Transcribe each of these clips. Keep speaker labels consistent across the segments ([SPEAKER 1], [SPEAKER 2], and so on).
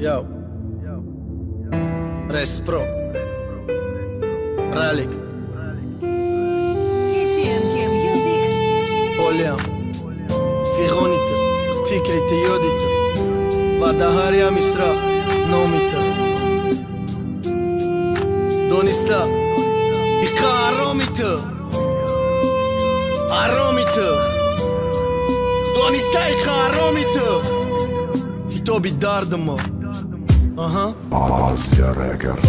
[SPEAKER 1] Yo. Respro. Ралик.
[SPEAKER 2] KTMK Music.
[SPEAKER 1] Олям. Фиғонита. Фикрита, ёдита. Ва дар ҳар як мисра номита. Дониста. Иқа ҳаромита. Ҳаромита. Дониста иқа ҳаромита. Китоби дардама. Аҳа.
[SPEAKER 3] Азия Рекорд.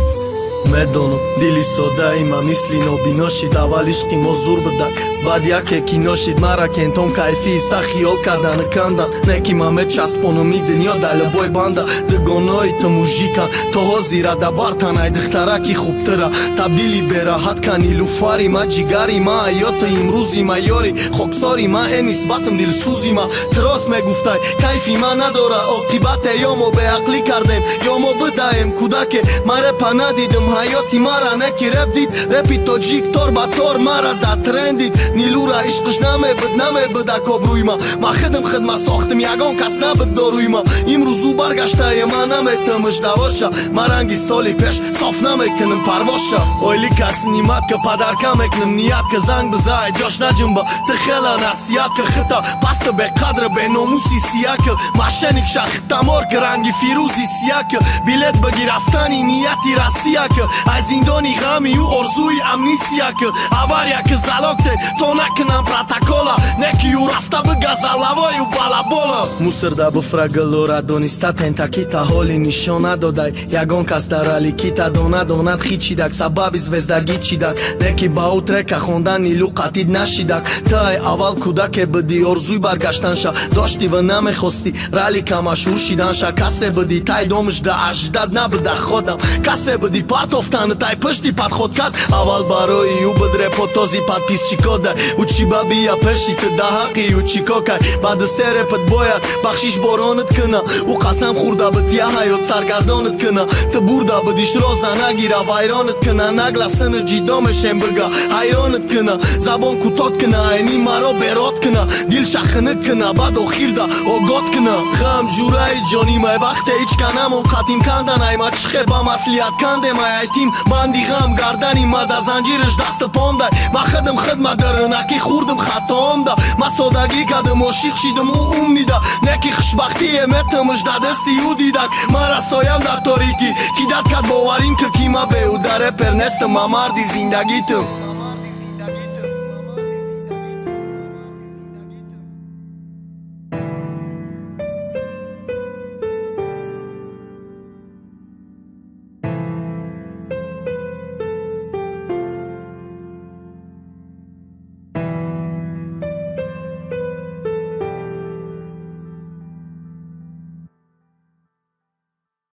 [SPEAKER 1] Медонам, дили содаи ма мисли нобино шид. Аввал ишқи мо зур будак, баъд яке кино шид. Мара кентон кайфии сах хиёл кардану кандан. Не ки ма мечаспонам и дунё дар любой банда. Дугонои ту мужикан то ҳозира да бартан. Ай духтараки хубтира табдили бераҳат кан. Нилуфари ма, ҷигари ма, ҳаёти имрӯзи ма, ёри хоксори ма, э нисбатам дилсӯзи ма. Тирос мегуфтай, кайфи ма надора оқибате. Ё мо беақлӣ кардем, ё мо бидаем кӯдаке. Ма репа надидим, ҳаёти мара неки реп дид. Репи тоҷик тор ба тор мара дар тренд дид. Нилура ишқиш намебуд, намебуд акобрӯи ма. Ма хидм хидма сохтим, ягон кас набуд дорӯи ма. Имрӯз ӯ баргаштае, ма наметамаш давоша. Ма ранги соли пеш соф намекунам парвоша. Ойли кас ниматка падарка мекунам ниятка. Занг бизай, ҷош наҷумба, ту хела насиҳатка. Хита паста беқадра беномуси сияка. Мошенник шахтаморка ранги фирӯзи сияка. Билет бигирафтани нияти Россияка. Аз зиндони ғами ӯ орзуи амнистияка. Аварияка залогте то накунам протокола. Неки ӯ рафта бигазалавою балабола. Мусорда буфрагалора дониста тентакита ҳоли нишон надодай. Ягон кас дар аликита дона донад хичидак. Сабаби звездагӣ чидак. Неки ба ӯ трека хондан нилу қатид нашидак. Ту ай аввал кӯдаке будӣ, орзуи баргаштанша доштӣ ва намехостӣ ралика машҳур шиданша. Касе будӣ тай домаш да аждад набуда ходам. Касе будӣ партофтан тай пушти подход кард. Аввал барои ӯ буд репотози подписчикода. Ӯ чӣ ба бия пеши ту да ҳаққи ӯ чӣ кокай. Баъди се репат бояд бахшиш боронат куна. Ӯ қасам хӯрда буд, я ҳаёт саргардонат куна. Ту бурда будиш роза нагира вайронат куна. Нагла сини ҷидо мешем бига ҳайронат куна. Забон кӯтот куна, айни маро берод куна. Дил шахиник куна, баъд охирда огот куна. Ғам ҷураи ҷонимай вақте ҳеҷ канамон қатим кандан. Ай ма чихе ба маслиҳат кандем ай айтим. Банди ғам гардани ма да занҷираш дасту пондай. Ма хидм хидма дарунаки хурдим хатоомда. Ма содагӣ кардим, ошиқ шидим ӯ умнида. Неки хушбахтие метамаш да дасти ӯ дидак. Мара соям дар торикӣ кидат кад боварим ки ма беҳуда репер нестам, ма марди зиндагитам.